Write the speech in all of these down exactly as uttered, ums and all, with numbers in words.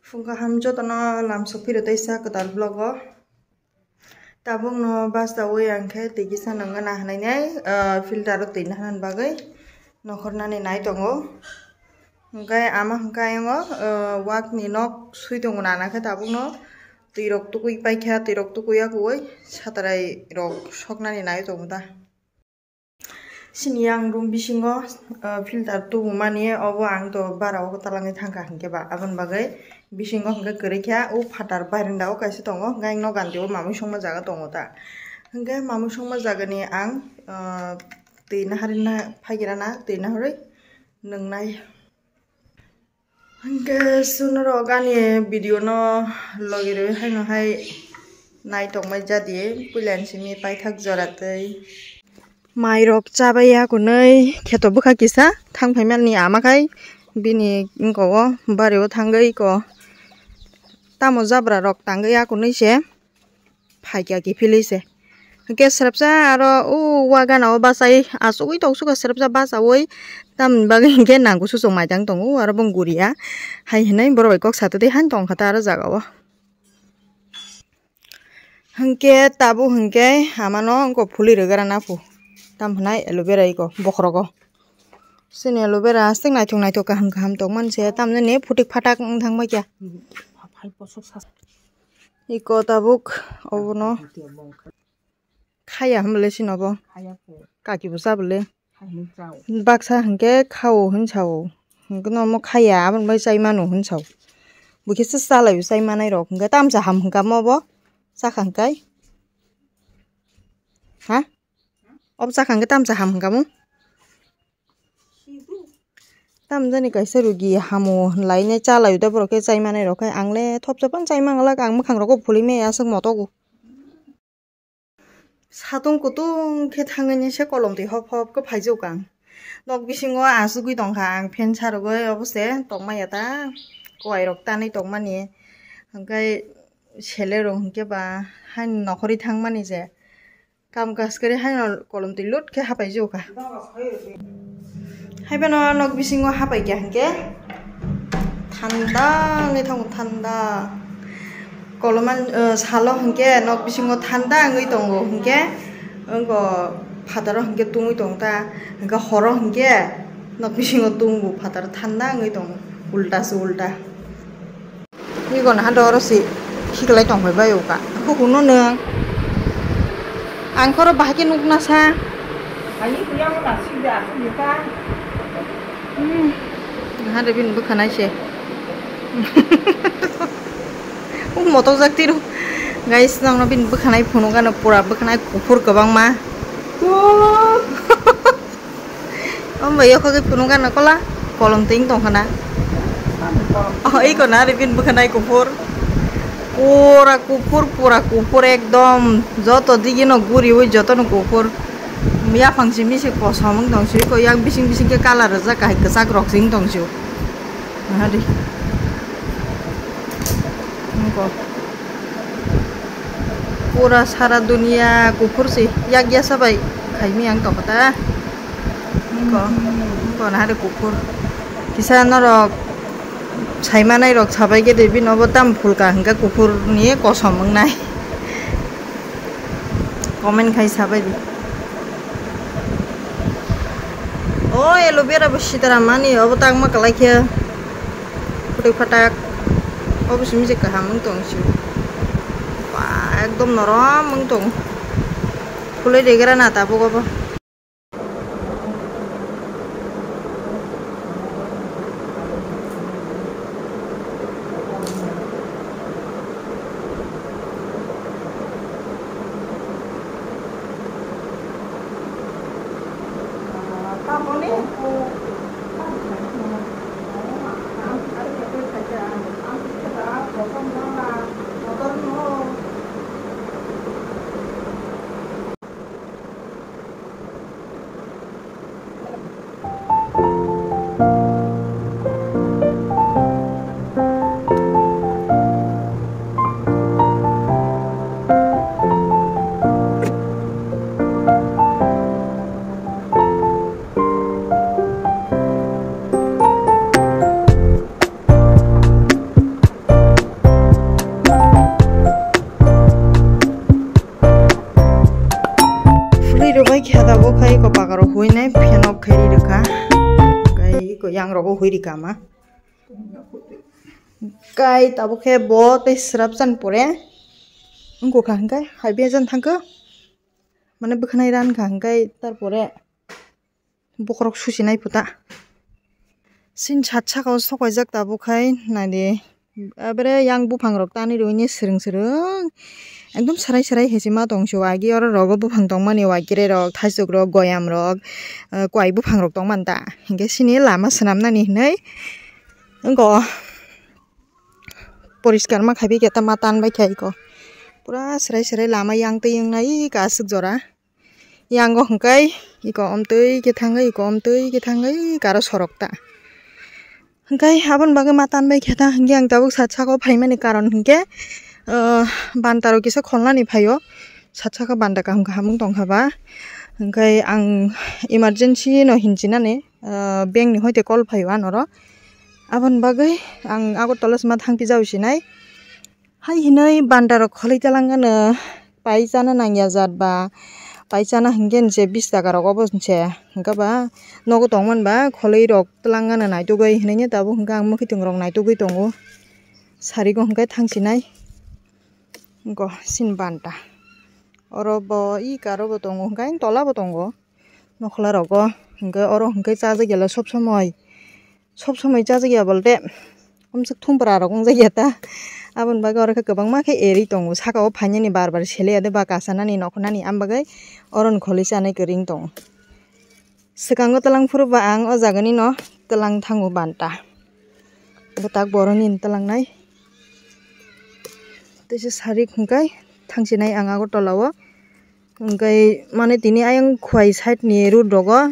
Phung kaham jotono lam sokphiro teisa kwtal vlog o. Tabukno basaui ang khe twi kisa nangna hinui nai, ah, filter o twi nahana bagwi nokhornani nai tongo. Hwnkhe ama hwnkhe ayongo, ah, wakni nok sui tongo nana khe tabukno twi rok tukui paikha, twi rok tukui yakuui satrai rok soknani nai tongo ta. Sini yang room bisingo, ah, filter tubumani, obo ang to bara o talangwi thangkha hinkhe ba, aboni bagwi bisingo hinkhe kwrwi kha, o phatar barenda o kaisa tongo, hinkhe ang nok gandi o mamui songma jaga tongo ta. Hinkhe mamui songma jagani ang, ah, twi naharina phaigrana, twi naharwi nwngnai. Hwnkhe sunorok ani video no logi rwi haino hai nai tongmai jadi, puila ni simi paithak jora twi. Mai rok chabai ya kunui kheto bwkha kisa thang phaimani ama khai bini wngko o bari o thangwi ko tamo jabra rok tangwi ya kunui se. Phaikya kiphilwi se. Hwnkhe srapsa aro o wagana o bachai achugwi tongsuka srapsa bachaui tamni bagwi hinkhe nangkusu chwng maitang tongo aro bong guriya hai hinui borok bai kok satwi tei han tongkha ta aro jaga o. Hwnkhe tabuk hwnkhe amano wngkha phulwi rwgara naphu tam hinai aloe vera iko bokhorogo. Chini aloe vera aswk naithok naithok kaham kaham tongmani se tamni phutik phatak wng thangbai kha. Iko tabuk obono khaya hwnbole sini obo. Kaki bo cha bole. Baksa hinkhe khao hwn sao. Hinkhe no omo khaya aboni bai chai mano hwn sao. Bo khe se chalai bo chai manai rok hinkhe tamsa ham hinkhe omo bo chakha hinkhe. Ha? Obo chakha hinkhe tamsa ham hinkhe omo. Tamjani kaisa rugi hamo hinlainai chalai da borok khe chai manai rok khe ang le thopsa phano chai manglak ang mwkhang rogo phulwi maya aswk motogo. Satung kutung khe thangwi se kolom twi hop hop khe phaijak ang. Nok bisingo achugwi tongkha ang fan sarogwi obo se tongmaya ta kwai rok tanwi tongmani hwnkhe sele rok hwnkhe ba haino nokhorwi thangmani se. Kam kaskari haino kolom twi lut khe hapai jokha. Haibano nok bisingo hapai kha hinkhe thanda wngwi thango, thanda. Koloman, eh, salo hinkhe nok bisingo thanda wngwi tongo hinkhe wngkha phataro hinkhe tungwi tongta hinkhe horo hinkhe nok bisingo tungbo phataro thanda wngwi tongo ulta se ulta. Ego naha doro si khiklai tongphai bai uka. Hukuno nwng. Ang khoro bahai khe nukna sa. Ani kuya mo na si da, si da. Hmm. Naha de bini bwkhanai se. Uk motok jak tiro. Guys, nangno bini bwkhanai phunukano pura bwkhanai kuphur kwbangma. Omo bai yokogwi phunukgana kola kolom twing tongkhana. Oh, iko na rebin bwkhanai kuphur. Pura kuphur, pura kuphur ekdom. Joto digino guriwi jotono kuphur. Yaphang simi se kosom wng tong sio, iko yak bising bising khe colour rijak, kahai kwchak rok se wng tong sio. Nahadi. Nokho. Pura sara dunia kuphur se yak yasa bai khaimi ang tongkha ta. Nokho, nokho nahari kuphur. Kisa norok saimanai rok sabai khe de bini obo tam phulka hwnkhe kuphur ni kosom wngnai. Comment khai sabai di. O aloe vera bo sitaram mani obo tangma kwlai khe. Phutik phatak. Obo simi je kaham wng tong sio. Ba ekdom norom wng tong. Phulwi regra na tabuk obo. O hui ri kama. Kai tabuk khe bo tei srap chan pore. Wngkha hwnkhe hai bia jan thangkhe. Mane bwkhanai ran kha hwnkhe tarpore bokhorok susi nai puta. Sin sat saka o sok paijak tabuk khai naidi. Abere yang buphang rok tani rwini swrwng swrwng ekdom sarai sarai hesi ma tong si o agi oro rogo buphang tongmani waikire rok thaisok rok goyam rok kwai buphang rok tongmani ta hinkhe sini lama swnam nani hinwi wngkha o poriskar ma khai bai khe ta ma tan bai kha iko pura sarai sarai lama yang twi wngnai iko aswk jora. Yango hwnkhe iko omtwi khe thangwi, iko omtwi khe thangwi, karo sorok ta. Hwnkhe aboni bagwi ma tanbai khe ta, hwnkhe ang tabuk sat saka o phaimani karon hwnkhe, ah, banta rok kisa kholnani phaio. Sat saka banta kaham kaham wng tongkha ba. Hwnkhe ang emergency no hinchinani, ah, bank ni hoite call phaio anoro. Aboni bagwi ang Agartala se ma thang pijao sinai. Hai hinwi banta rok kholwi talangano pai chana nangya jat ba pai chana hinkhe nse bish taka rok obo nse hinkhe ba nogo tongmani ba kholwi rok talangano naitugwi hinwi tabuk hinkhe ang mwkhwtwng rok naitugwi tongo sarigo hinkhe thangsinai wngkha sini banta oro bo i karo bo tongo hinkhe tola bo tongo. Nokhla rogo hinkhe oro hinkhe chajak ya le sob somoi, sob somoi chajak ya bolte komswk thumpra rok wngjak ya ta. Aboni bagwi oro khe kwbangma khe eri tongo, saka o phainani bar bar sele ya de ba kasanani nokhnani, am bagwi oro ni kholwi chanai kwrwi wng tongo. Swkango twlang phuru ba ang o jaga ni no twlang thango banta, bwtak borok nini twlang nai. Teisa sarik hinkhe thangsinai ang Agartala o. Hwnkhe mane tini ayang khuai side ni road rogo,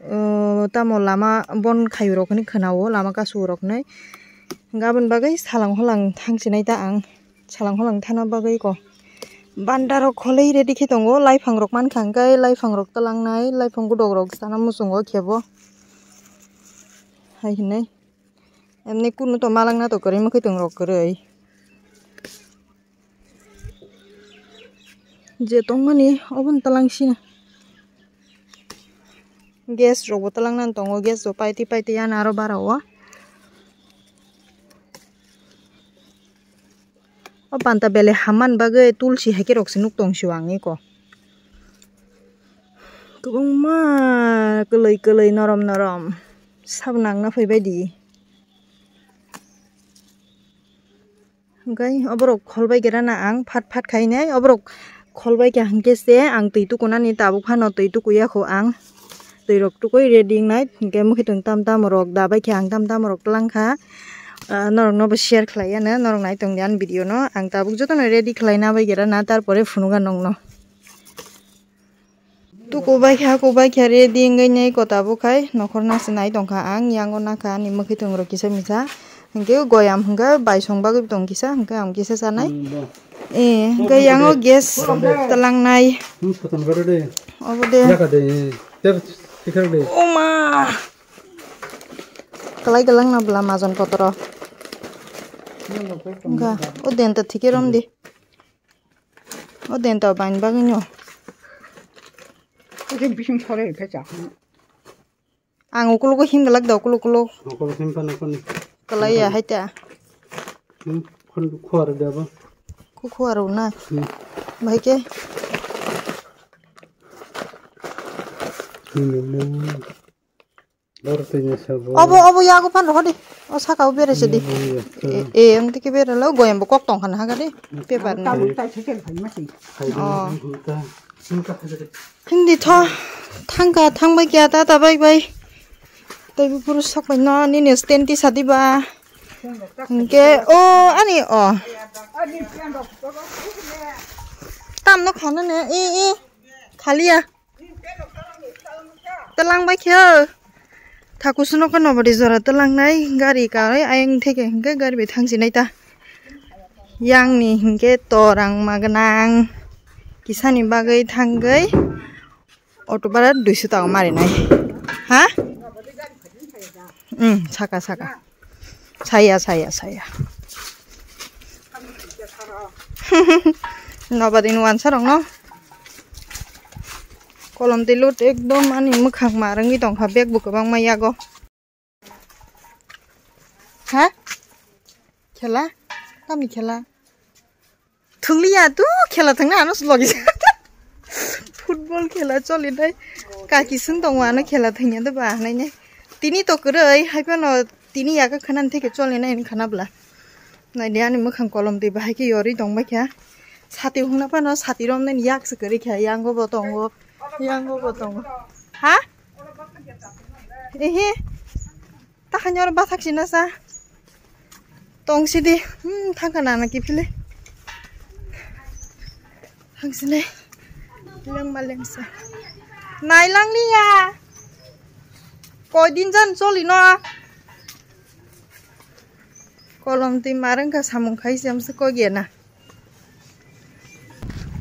uh, tamo lama bon khaio rok hinwi khwnao, lama kasu rok hinwi. Hwnkhe aboni bagwi salang holang thangsinai ta ang, salang holang thana bagwi ko. Banta rok kholwi ready khe tongo, laiphang rok mankha hwnkhe laiphang rok twlangnai, laiphang godok rok sana muchungo khebo. Hai hinwi. Emni kunu to malangna to kwrwi mwkhwtwng rok kwrwi. Je tongmani obo ni twlang sina. Gas rok bo twlang nani tongo, gas rok paitwi paitwi yani aro bara o. O panta belai hammani bagwi tulsi hai khe rok se nuk tong sio ang eko. Kwbangma kwlwi kwlwi norom norom sabo nangna phaibai di. Hwnkhe oborok kholbai khe rana ang phat phat khainai oborok kholbai kha hwnkhe se ang twi tukunani tabuk phano twi tukuya kho ang. Twi rok tukui ready wngnai, hinkhe mwkhwtwng tam tam rok da bai khe ang tam tam rok twlang kha. Ah, norok no bo share khlai ya no, norok nai tong di ani video no, ang tabuk joto no ready khlai na bai gira na, tar pore phunuk ang nokno. Tuku bai kha, ku bai kha ready wngwi nei ko tabuk khai nokhor na se nai tong kha ang, yango na kha ani mwkhwtwng rok kisa misa. Hinkhe goyam hinkhe bai song bagwi tong kisa, hinkhe ang kisa chanai. Hmm, bo. Eh, hinkhe yango gas twlang nai. Hmm, soton gore de. Obo de. Yaka de, eh, tep sikar de. Oma. Kalai galang na bla majon potro. Hinkhe, o den ta thike rom di. O den ta bang bagwi no. Bising sore khe cha. Ang ukuluk him galak da ukuluk ukuluk. Ukuluk him pa nokoni. Kalai ya hai ta. Hmm, khon khuar da ba. Ku khuar na. Hmm. Bai ke. Hmm, hmm. Bor twi ni sabo. Obo, obo yago phan rohor di. O saka o bere se di. Hmm, hmm, hmm. E, e, ang tiki bere lo goyam bo kok tong khan ha ga di. Paper ni. Tabuk tai se kel phai ma si. Hai. Oh. Hmm, ta. Hindi tho, thangkha, thangbai kya ta, ta bai bai. Tei buphuru sokbai no, nini stand tisa diba. Hinkhe, o, ani, o. Tamno khana ne, i, i. Khaliya. Twlang bai khe. Thakusuno khe nobodi jora twlangnai gari karwi ayang theke hinkhe gari bai thangsinai ta. Yangni hinkhe torang magwnang kisani bagwi thangwi auto bara duiso taka marinai. Ha? Um, saka saka. Saya, saya, saya. Nobadin wansa rokno. Kolom twi lut ekdom ani mwkhang ma rwngwi tongkha, bag bo kwbangma yago. Khela? Tamni khela? Thungliya tu khela thangna ano logi. Football khela choli dai. Kaki sung tongo ano khela thangya de ba hanai ne. Tini to kwrwi hai phano tini yaga khana theke choli nai khana bla. Nai de ani mukhang kolom de bahai ke yori tong bai kha. Sati hungna phano sati rom nai yak se kwrwi kha yango bo tongo. Yango bo tongo. Ha? Ehe. Takhani oro bathak sina sa. Tong sidi. Hmm, thangka nana kiphile. Thang sini. Lengma lengsa. Nailang liya. Koi din jan choli no. Kolom twi marang ka samung khai se amsa koi gena.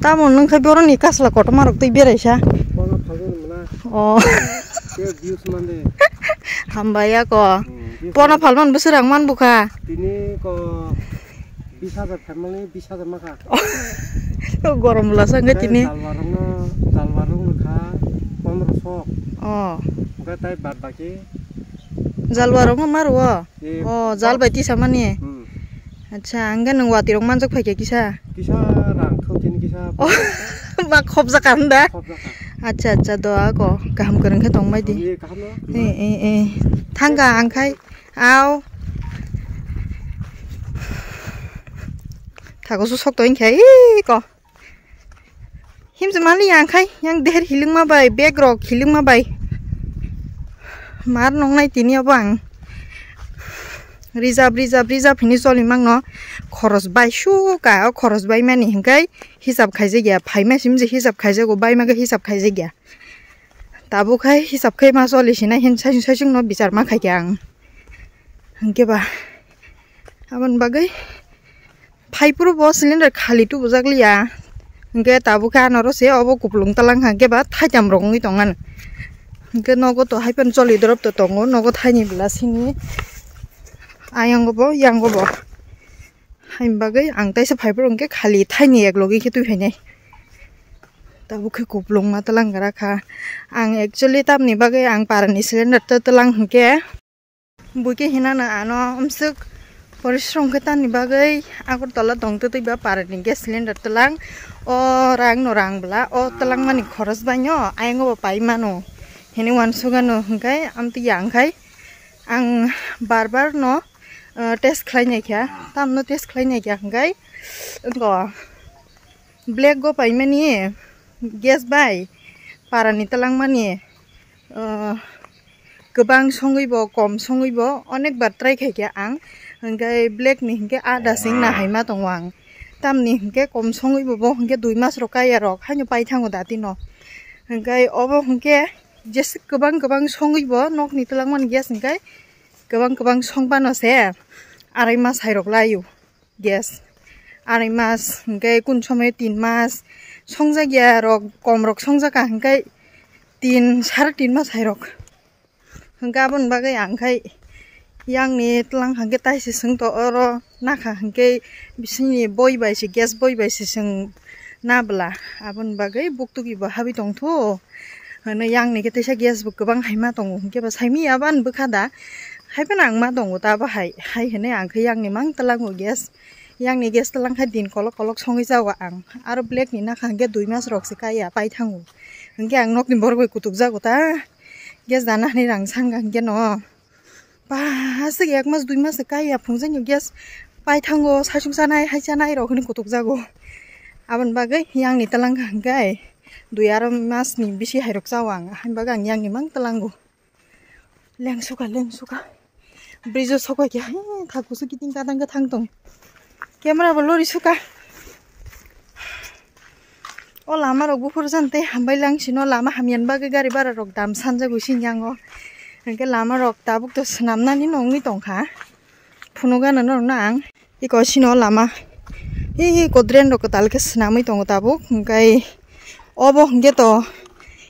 Tamo nung khai boroni kasla kotorma rok twi berai sa. Pono phalmani muna. Oh. Ke views mande. Hambai ya ko. Hmm, views Pono mande. Phalman bwswrang man bukha. Tini ko bis hajar phalmani bis hajar makha. Gorom bwla sa ngai tini. Jalwa rokno, jalwa rok kha pondro sok. Oh. Ngai tai bad baki. Jalwa rokno maru o. Eh, Oh, jal bai tisa mani. Hmm. Acha, angga nung wati rok manjak phaikha kisa. Kisa rang thok tini kisa. Oh, ba khop jaka hwnda. Khop jaka. Acha, acha, doa ko kaham kwrwng khe tong bai di. Ye kaham no? Eh, eh, eh. Thangka ang khai. Au. Thago su sok to wngkha. Ih, ko. Himse mali yang khai, yang der hiling ma bai, bag rok hiling ma bai. Mar nong nai tini obo ang. Reserve, reserve, reserve hini choli mang no. Khoros bai su ka, o khoros bai mani hingkai hisab khaijak ya. Phai ma simse hisab khaijago, bai ma khe hisab khaijak ya. Tabuk khai hisab khai ma choli sinai hin saichung saichung no bichar ma khai khe ang. Hingke ba, aboni bagwi phai phuru bo cylinder khali tubujak liya. Hingke tabuk khe ano oro se obo kupulung talang kha, hingke ba thaitam rok wngwi tong ano. Hingke nogo to hai phano choli dorop to tongo, nogo thaini bwla sini ayang bo, yang bo. Haini bagwi ang taisa phai phuru hingke khali thaini ek logi khe twi phainai. Tabuk khe kupulung ma talang gra kha. Ang actually tamni bagwi ang parani cylinder to talang hingke. Buikhe hinano ano umswk porishrom khe tamni bagwi Agartala tongtwtwi ba parani gas cylinder twlang. O rangno rang bwla, o twlangmani khoros baino ayang bo pai mano hinwi uansukgano, hwnkhe amtwi ya wngkhai ang bar bar no, eh, test khlai naikha, tamno test khlai naikha hwnkhe wngkha. Black go paimani gas bai parani twlangmani, ah, kwbang songwi bo, kom songwi bo, onek bar try khaikha ang, hwnkhe black ni hwnkhe ada sing na hai ma tongo ang, tamni hwnkhe kom songwi bo, bo hwnkhe dui mas rok kaya rok haino paithango datino, hwnkhe obo hwnkhe jeswk kwbang kwbang songwi bo nokni twlangmani gas hwnkhe kwbang kwbang songphano se arai mas hai rok laio. Gas. Arai mas, hwnkhe kun somoi tin mas songjak ya rok, kom rok songjak kha, hwnkhe tin, sare tin mas hai rok. Hwnkhe aboni bagwi ang khai yang ni twlang hwnkhe taisi swng to oro nakha hwnkhe bisingni boi bai se, gas boi bai se swng na bwla. Aboni bagwi buktuki bo habwi tongthu. Hwnwi yang ni khe teisa gas bo kwbang hai ma tongo, hwnkhe bo saimanya bani bwkha da. Hai phano ang ma tongo ta bo hai, hai hwnwi ang khe yang ni mang twlango gas. Yang ni gas twlang khe din kolok kolok songwi jago ang. Aro black ni nakha hwnkhe dui mas rok se kaya paithango. Hwnkhe ang nokni borok bai kutuk jago ta. Gas dana hinwi rang sanga hwnkhe no. Ba, aswk ek mas dui mas se kaya phungjani gas paithango, saichung chanai, hai chanai rok hinwi kutuk jago. Aboni bagwi yang ni twlang kha hwnkhe dui aro mas ni bisi hai rok chao ang. Aboni bagwi ang yang ni mang twlango. Lengsuka, lengsuka. Bridge o sokoi khe, he, thakusu kiting kadang khe thang tong. Camera bo lori suka. O lama rok buphuru jani tei hambai lang sino, lama hamya ni bagwi gari bara rok dam sanjagwi sini yango. Hwnkhe lama rok tabuk to swnamnani no wngwi tongkha. Phunukgana norokno ang. Iko sino lama. Iko drain rok kwtal khe swnamwi tongo tabuk. Hwnkhe obo hwnkhe to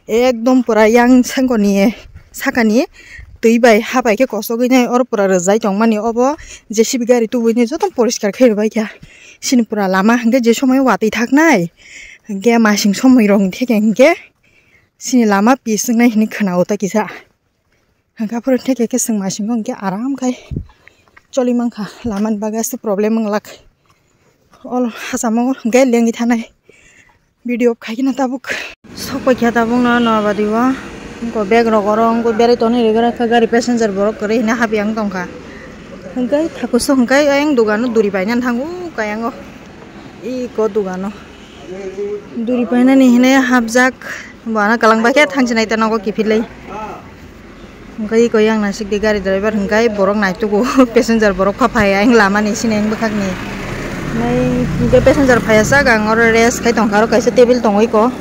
ekdom pura yang sengkoni sakani twi bai ha bai khe kosogwi nai oro pura rwjai tongmani. Obo J C B gari tubui nai joto poriskar khe rwbaikha. Sini pura lama hwnkhe je somoi watwi thaknai hwnkhe masing somoi rok theke hwnkhe sini lama pis wngnai hinwi khwnao ta kisa. Hwnkhe aphuru theke khe chwng masing bo hwnkhe aram khai choli mankha, lamani bagwi aswk problem wnglak. Ol hachamo gai lengwi thanai video khaikhe na tabuk. Sokpai kha tabuk no, no abadi o. Wngkha bag rok oro wngwi berai tonwi rwgwra kha, gari passenger borok kwrwi hwnwi hapyang tongkha. Hwnkhe thakuso hwnkhe ayang dogano duri painani thango kayang o. Iko dogano duri painani hwnwi hapjak. Bo ano kwlangbai khe thangsinai ta nogo kiphilwi. Hwnkhe iko yang naisik di gari driver hwnkhe borok naitugo, passenger borok kha phai ayang lamani sini ayang bwkhakni. Nai hwnkhe passenger phaiya sak ang oro rest khai tongkha, aro kaisa table tongo iko.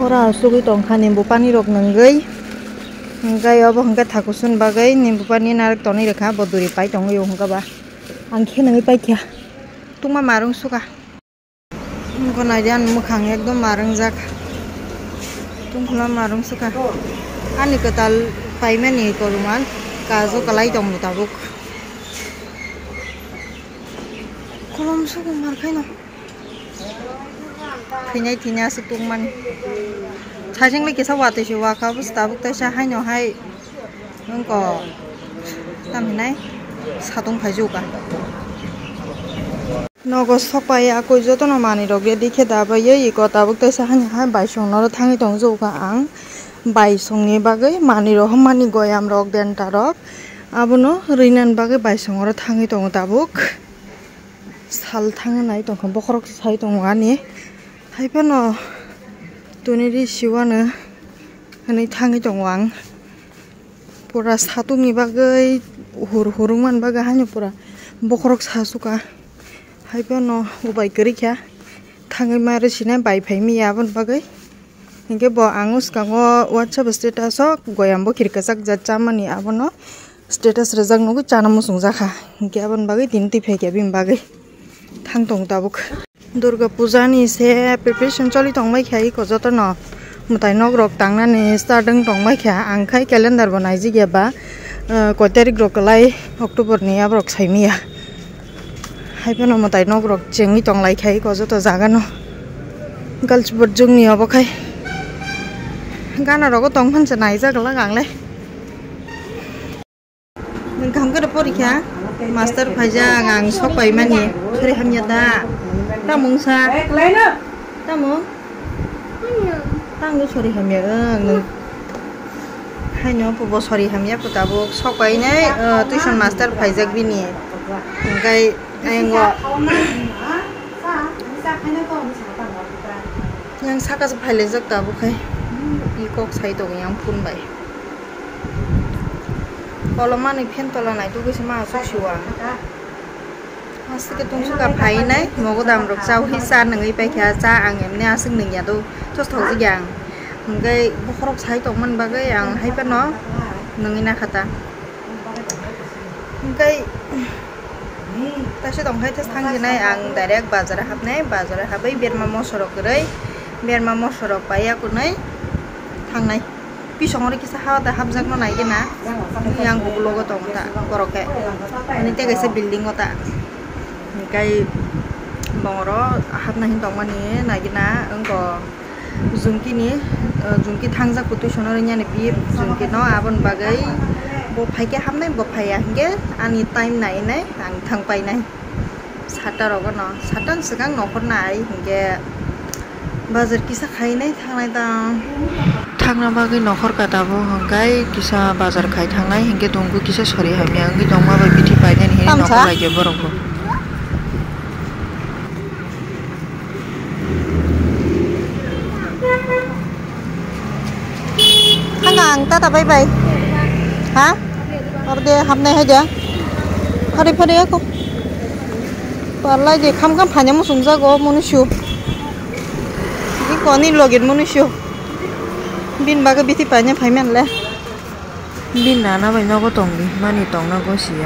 Oro asugwi tongkha nimbo pani rok nwngwi. Hwnkhe obo hwnkhe thakusun bagwi nimbo pani narwk tonwi rwkha, bo duri pai tongwi o hwnkhe ba. Ang khe nangwi paikha. Tungma marung suka. Wngkha naidi ani mwkhang ekdom marungjak. Tungkhwla marung suka. Ani kwtal paimani koruman kajo kwlai tongo tabuk. Kolom suku markhaino. Thwinai thwinai aswk tungmani. Saichengni kisa watwi se wakha bwswk tabuk taisa haino hai. Wngkha tamhinai satung phaijuka. Nogo sokpai akoi jotono manwi rok ready khe da bai iko tabuk taisa hani hai baisong noro thangwi tong jokha ang. Baisongni bagwi manwi rok hwnmani goyam rok denta rok abono rwinani bagwi baisong oro thangwi tongo tabuk. Sal thangwi nai tongkha bokhorok sai tongo ani hai phano tuni ri siwano hwnwi thangwi tongo ang. Pura satung ni bagwi hur hurung man bagwi haino pura bokhorok sa suka. Hai phano ubai kwrwi kha thangwi ma rw sinai bai phai miya aboni bagwi. Hinkhe bo ang swkango WhatsApp status o goyam bo khirkajak jat chamani abono status rwjak nugwi chana muchung jakha. Hinkhe aboni bagwi tini twi phaikha bini bagwi thang tongo tabuk. Durga puja ni se preparation choli tongbai kha iko jotono. Mwtai nok rok tangnani start wng tongbai kha. Ang khai calendar bo naijik ya ba, eh, koi tarik rok kwlai October ni aborok saimaya. Hai phano mwtai nok rok chengwi tonglai kha iko joto jaga no. Girls board jung ni obo khai. Gana rogo tong phan se naijak glak ang le. Nwng kaham khe porikha, master phaijak, ang sok paimani, sori hamya da, tamo wngsa, tamo, tamo sori hamya, ang nwng, haino bo sori hamya, tabuk sok painai, tuition master phaijak bini, hwnkhe ayang o, yang saka se phailaijak tabuk hai, i kok sai tongo yang phone bai. Kolomani fan tola naitugwi se ma aswk siwa. Aswk khe tungsukha phainai, mogodam rok chaui cha nungwi paikha, cha ang emni aswk nungya do, chos thokjagya ang. Hwnkhe bokhorok sai tongmani bagwi ang hai phano nungwi nakha ta. Hwnkhe taisa tongkhai thangsinai ang direct bazar hapnai, bazar habwi berma mosorok kwrwi, berma mosorok paiya kunui thangnai. Pisongo ri kisa ha da hapjakno naigena. Yang bukulogo tong ta borok khe. Ani tei kaisa building o ta. Hinkhe bongoro hapna hin tongmani naigena wngko. Jungkini, eh, jungki thangjak putui sono ringyani bip jungkino aboni bagwi bo phaikhe hapnai bo phaiya hinkhe ani time nainai ang thang painai. Sata rogo no, sata ni swkang nokhor nai hinkhe bazar kisa khainai thangnai tang. Thangna bagwi nokhor ka tabuk hwnkhe kisa bazar khai thangnai hinkhe tongkhu kisa sori hamya wngwi tongma bai bithi painani hinwi nokhor laikha borok bo. Hanga ang tata bye bye. Ha? Orde hapnai hai dia. Phari phari ako. Parlai je kham kham phanya musung jago munusu. Ni koni login munusu. Bin baga biti panya phaiman le. Bin nana bai nogo tongdi mani tongna go siya.